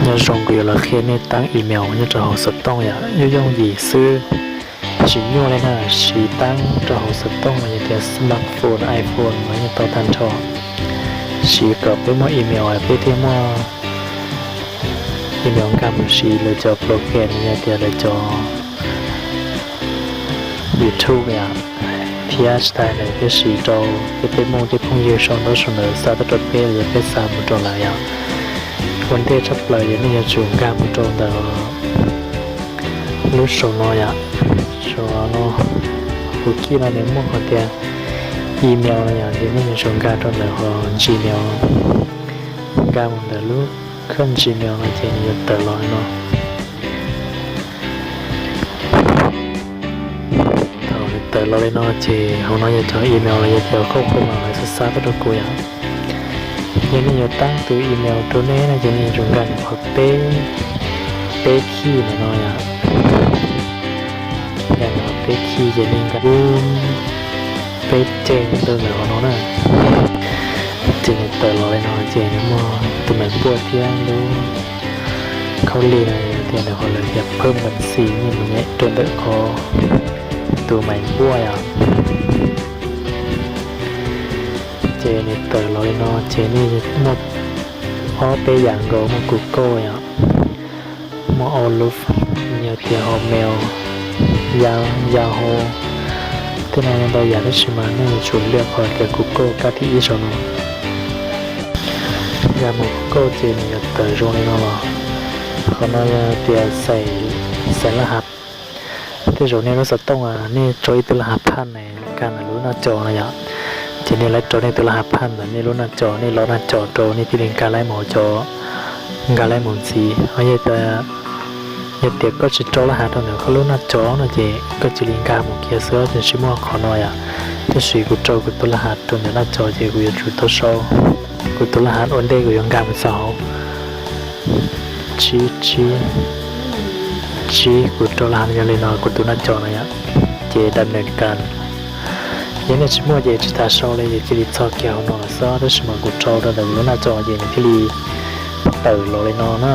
Nyob zoo, kuv yuav los qhia nej taab email nyob rau hauv xov tooj yom, yooj yooj yim xwb, tsis nyuaj li na. Siv taab rau hauv xov tooj los yog tias smartphone, iPhone los yeej tau tag nrho. Siv kom peb muaj email, peb thiaj muaj email nkag mus siv lawv cov program los yog tias lawv cov YouTube yom, thiab tsis tas li ntawd peb siv rau tej peb muaj tej phooj ywg sau ntaub sau ntawv xa tuaj rau peb los yog peb xa mus rau lawv yom. Ua ntej tshaj plaws ces nej yuav tsum nkag mus rau ntawm lub saum no yom, saum no, hauv kij no nws muaj qhov tias email no yom, ces nej yuav tsum nkag rau ntawm qhov Gmail, nkag mus ntawm lub khab Gmail no ces nws yuav tawm los li no. Thaum nws tawm los li no ces hauv no yog cov email los yog cov khauj qhua mas lawv xa xa tuaj rau kuv yom. Yog nej yuav taab tus email rau nej no ces nej yuav tsum nkag ntawm qhov peb, peb khij ntawm no yom. Nkag ntawm qhov peb khij ces nej nkag lub peb ceg rau ntawm qhov no na. Ces nws tawm los li no ces nws muaj tus maim npuaj thiab lub khaub lig no tias ntawm qhov lawv tias phawj npas xis, nej mus nyem rau ntawm qhov tus maim npuaj yom. Ces nws tawm los li no ces nej muaj ob peb yam nkaus, muaj kuv kauj yom, muaj Outlook, yog tias Hotmail, Yahoo, tej no ntau yam tab sis mas nej yuav tsum liaj qhov tias kuv kauj kab thib ib saum no. Nkag mus kuv kauj ces nws yuav tawm zoo li no los. Qhov no yog tias xais laj hav. Tej zaum nej lub xov tooj nej rau ib tug laj hav phaj nkag ntawm lub naj co no yom, ces nej lawv rau nej tus laj hav phaj ntawm nej lub naj co, nej los naj co rau nej thiaj li nkag laib mus cov, nkag laib mus ntxiv. Yog tias koj tsis rau laj hav rau ntawm koj lub naj co no ces koj cia li nkag mus kiag xwb, tsis muaj qhov no yom. Tab sis kuv rau kuv tus laj hav rau ntawm naj co ces kuv yuav tsum tau sau kuv tus laj hav ua ntej kuv yuav nkag mus txog hauv. Tsib tsib tsib, kuv rau laj hav yog li no, kuv tus naj co no yom, ces dam ntawm kas. Yog nej tsis muaj ces tsis tas sau li, ces cia li txog kiag hauv no lawm xwb, tab sis mas kuv rau rau ntawm kuv lub naj co ces nws thiaj li tawm los li no na.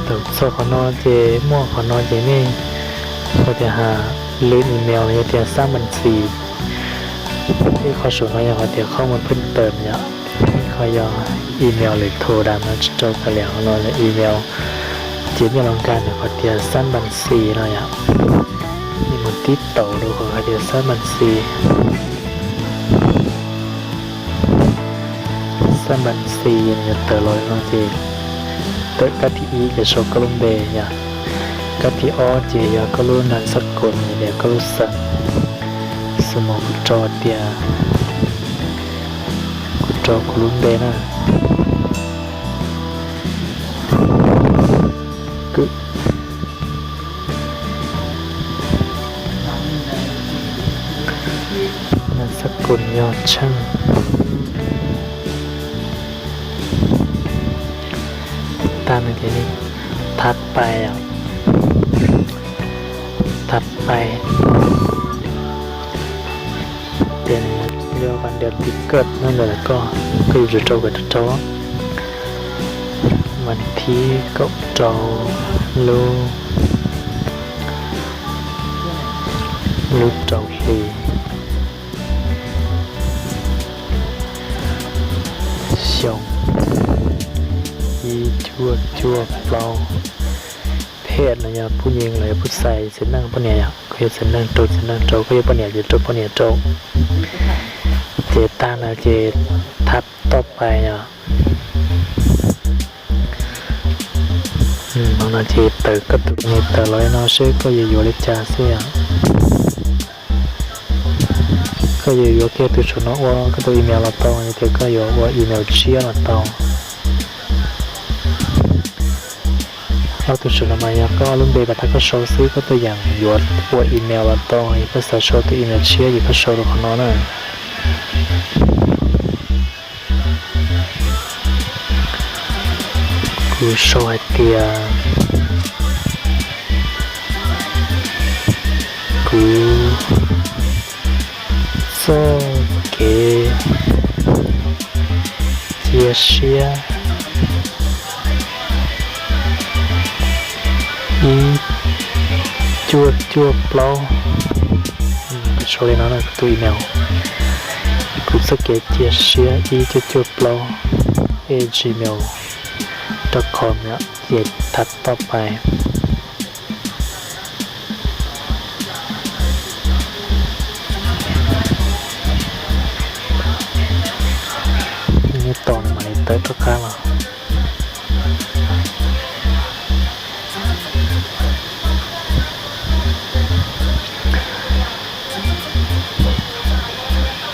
Thaum txog qhov no ces muaj qhov no ces nej hais tias has lwm email los yog tias xab npas xis. Ib qho saum no yog hais tias qhov mus pheej tawm yom, ib qho yog email lwm thaum dam no tsis rau tas li, qhov no yog email. Ces nej los nkag ntawm qhov tias xab npas xis no yom, nej mus tib taus rau qhov hais tias xab npas xis. Xab npas xis nws yuav tawm los li no ces tawm kab thib ib ces sau koj lub npe yom, kab thib ob ces yog koj lub nas xab koos, yog tias koj lub xeem. Xws li kuv rau tias, kuv rau kuv lub npe na. Nas xab koos yog Tsheej. Tag no ces thab pais, thab pais. Ces nws yog vas ntiav tiv kawj no ntawm koj, koj yuav tsum rau kom rau rau. Vas thib kaum rau, lub, lub rau hli, xyoo ib cuaj cuaj plaub. Phem no yog pub yees los yog pub xais, txiv neej poj niam yom, koj yog txiv neej rau txiv neej rau, koj yog poj niam ces rau poj niam rau. Ces tag no ces thab toj pais yom. No ces tawm koj tus email tawm los li no seb koj yuav yuav li cas xwb yom. Koj yuav yuav kiag tus saum no ua koj tus email los tau, yog tias koj yuav ua email tshiab los tau. Ob tus saum no mas yog koj lub npe pas tag koj sau xwb, koj tuaj yeem yuav ua email los tau, yog koj xav sau tus email tshiab ces koj sau rau qhov no na. Kuv sau hais tias kuv txoj kev cia Cia siab ib cuaj cuaj plaub. Sau li no na, kuv tus email, kuv txoj kev cia siab ib cuaj cuaj plaub at gmail dot com yom, ces thab toj pais. Nws tos nws mam li tawm rov qab los.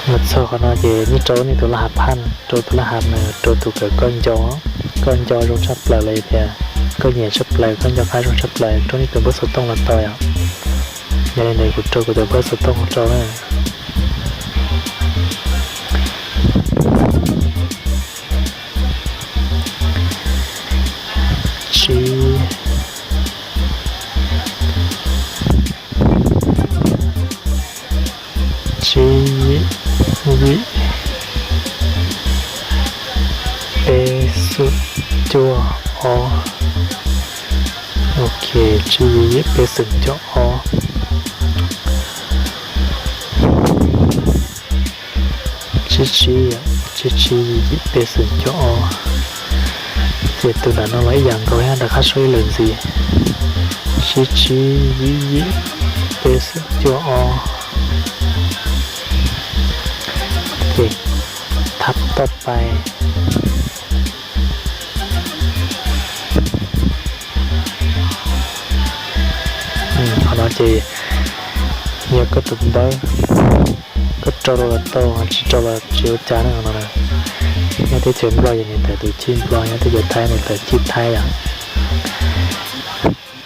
Los txog qhov no ces nej rau nej tus laj hav phaj, rau tus laj hav nws rau tus kawm koj nco, koj nco zoo tshaj plaws los yog tias koj nyiam tshaj plaws, koj nco qab zoo tshaj plaws, rau nej tus npawb xov tooj los tau yom. Yog li ntawd kuv rau kuv tus npawb xov tooj rau na. Tsib, tsib yim, peb xum cuaj ob. Ok, tsib yim peb xum cuaj ob. Tsib tsib, tsib tsib yim peb xum cuaj ob. Ces tus nram no los ib yam nkaus thiab, rov qab sau ib lwm ntxiv. Tsib tsib yim yim peb xum cuaj ob. Ces thab toj pais. Qhov no ces yog koj tus npawb, koj rau los tau, tsis rau los tsis ua cas na. Qhov no nyob teb chaws Nplog ces nws tawm tus chij Nplog, nyob teb chaws Thaib nws tawm chij Thaib yom.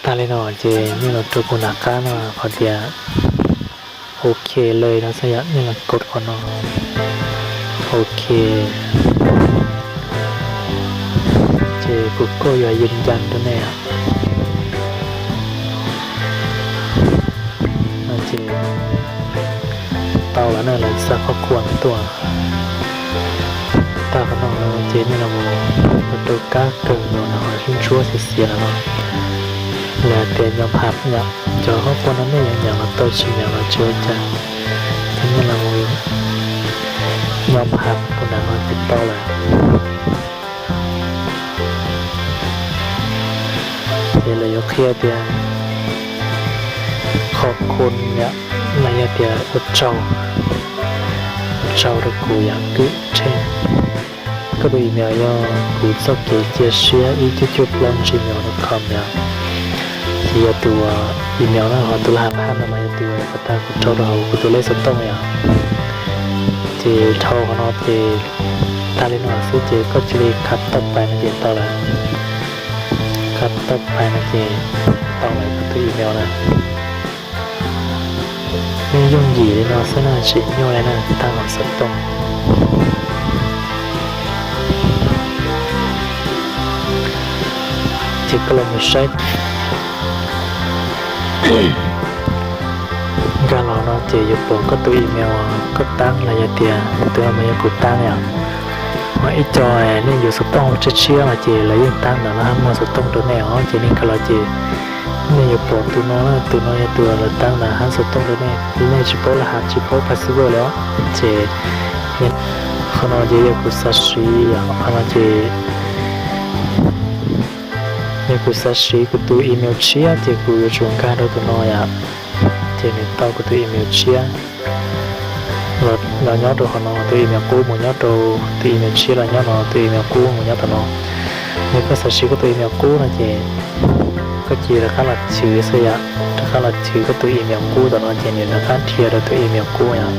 Tag li no ces nej los rau kuv nram qab no qhov tias ok li no xwb yom, nej los kov qhov no. Ok, ces kuv koj yuav yws yas rau nej. Ces tau lawm na, lawv xa qhov khuam tuaj. Tag qhov no ces nej los mus rau kab kawg los no, ntsuab xiav xiav los no, lawv tias nyo pham yom. Cov qhov khuam no nej yuav nyeem los tau, tsis nyeem los tsis ua cas. Ces nej los mus nyo pham tus nram no ces tau lawm. Ces lawv yuav qhia tias qhov khuam yom, los yog tias ua tsaug, ua tsaug rau kuv yom, kwv tsheej. Koj tus email yog kuv txoj kev cia siab ib cuaj cuaj plaub gmail dot com yom. Ces yog tus email no, ho tus laj hav phaj no mas yog tus uas tag kuv rau rau hauv kuv tus lej xov tooj yom. Ces dhau qhov no ces tag li no xwb ces koj cia li khab toj pais no ces tau lawm. Khab toj pais no ces tau lawm koj tus email na. Yeej yooj yim li no xwb na, tsis nyuaj li na, tag los xov tooj. Ces koj los mus saib. Nkag los no ces yuav pom koj tus email koj tab los yog tias tus no mas yog kuv tab yom. Ho ib co nej yuav xov tooj tshiab tshiab los ces lawv yeej tab ntawm no hab muag xov tooj rau nej os, ces nej nkag los ces nej yuav pom tus no, tus no yog tus lawv tab ntawm hab xov tooj rau nej, nej tsis paub laj hav tsis paub password li os. Ces qhov no ces yog kuv xav siv yom, qhov no ces yog kuv xav siv kuv tus email tshiab ces kuv yuav tsum nkag rau tus no yom. Ces nws tau kuv tus email tshiab los nyob rau qhov no, tus email qub mus nyob rau, tus email tshiab los nyob no, tus email qub mus nyob tom no. Yog koj xav siv koj tus email qub no ces koj cia li rov qab los chwv xwb yom, rov qab los chwv koj tus email qub tom no ces nws rov qab dhia rau tus email qub yom.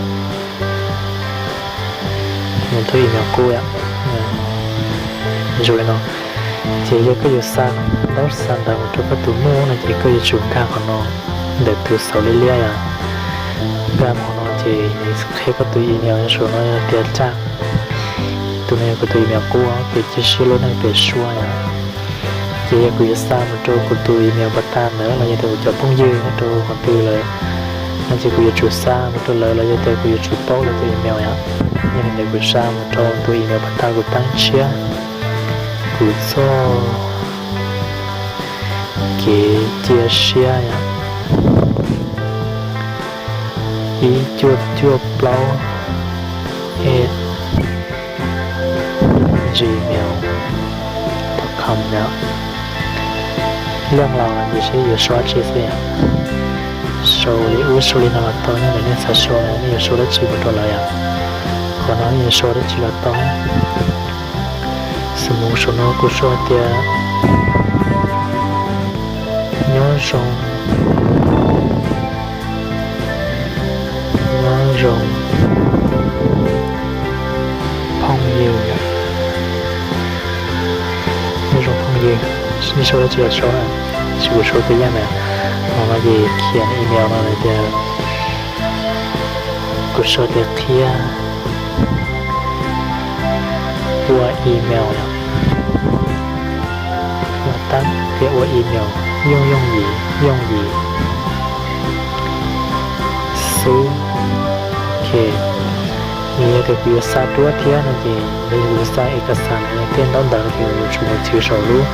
Nws tus email qub yom, zoo li no. Ces yog koj yuav xa ntaub xa ntawv mus rau koj tus muam no ces koj yuav tsum nkag qhov no, ntawm tus xaus liab liab yom. Nkag mus no ces nws qhia koj tus email, yog saum no yog tias tsaj, tus no yog kuv tus email qub, ces cia siab lub neej pem suab yom. Ces yog kuv yuav xa mus rau kuv tus email npam tas ntawd los yog tias kuv cov phooj ywg nyob rau qhov twg lawm no ces kuv yuav tsum xa mus rau lawv los yog tias kuv yuav tsum paub lawv tus email yom. Ntawd kuv xa mus rau tus email pab tag kuv tab tshiab, kuv txoj kev cia siab yom, ib cuaj cuaj plaub at gmail dot com yom. Leej los ces seb yuav sau dab tsi xwb yom. Sau li ub sau li no los tau, nej xav sau nej yuav sau dab tsi mus rau lawv yom. Qhov no nej yuav sau dab tsi los tau. Xws mus saum no kuv sau tias nyob zoo, nyob zoo phooj ywg, nyob zoo phooj ywg, nej sau dab tsi los sau na, tab sis kuv sau tib yam na. Qhov no ces khiav email no tias, kuv sau tias qhia ua email yom, ua tab qhia ua email yooj yooj yim, yooj yim xwb. Ok, nws yog tias kuv yuav xa duab thiab no ces yog kuv yuav xa ekaxas los yog tej ntaub ntawv no ces kuv yuav tsum mus txhwv saum lub,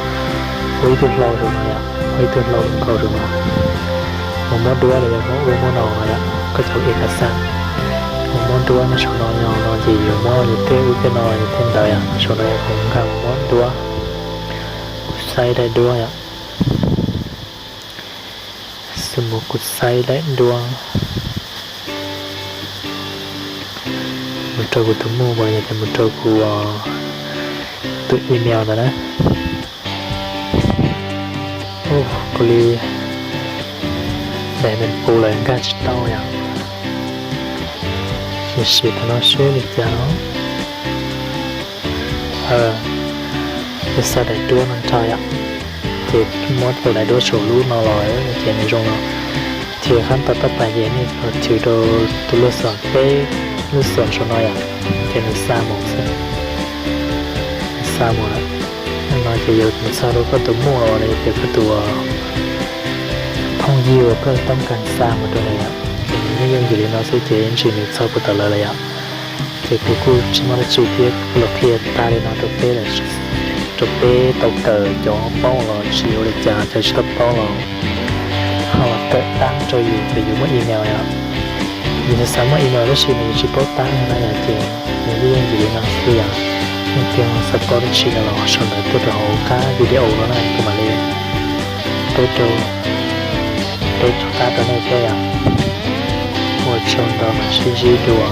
ua ib tug hlau saum no yom, ua ib tug hlau nkaus saum no, mus muab duab los yog muab ub muab no no yom, koj cov ekaxas, mus muab duab nyob saum no, yog no ces yuav muab yus tej ub tej no yus tej ntawv yom, saum no yog kuv nkag mus muab duab, kuv xaiv daim duab yom. Xws mus kuv xaiv daim duab mus rau kuv tus muj, yog tias mus rau kuv tus email ntawd na. Ua kuv li daim nws pus lawm nkag tsis tau yom. Sim sim thaum no seb li cas os. Ces xa daim duab no rau yom, ces muab tus daim duab saum lub no los ces nws zoo no. Ces qhab tau tab pas ces nej los chwv rau tus lub xom peb, lub xom saum no yom, ces nws xa mus xwb, nws xa mus lawm. No ces yuav mus txog rau koj tus muj los yog tias koj tus phooj ywg uas koj toob kas xa mus rau lawm yom, ces nws yeej yooj yim li no xwb ces ntsis nws txog puag tom lawv lawm yom. Ces kuv kuj tsis muaj dab tsi thiab, kuv los qhia tag li no rau peb, rau peb tau kawm, cov paub los tsis ua li cas, cov tsis tau paub los ho kawm tab rau yus, yus muaj email yom. Yus xav muaj email tab sis mas yus tsis paub tab no na yom, ces nws yeej yooj yim li no xwb yom. Nej tias xav paub dab tsi no los sau ntawv tuaj rau hauv qab video no na, kuv mam li teb rau, teb rau qab rau nej thiab yom. Ua tsaug ntau, mam sib ntsib dua.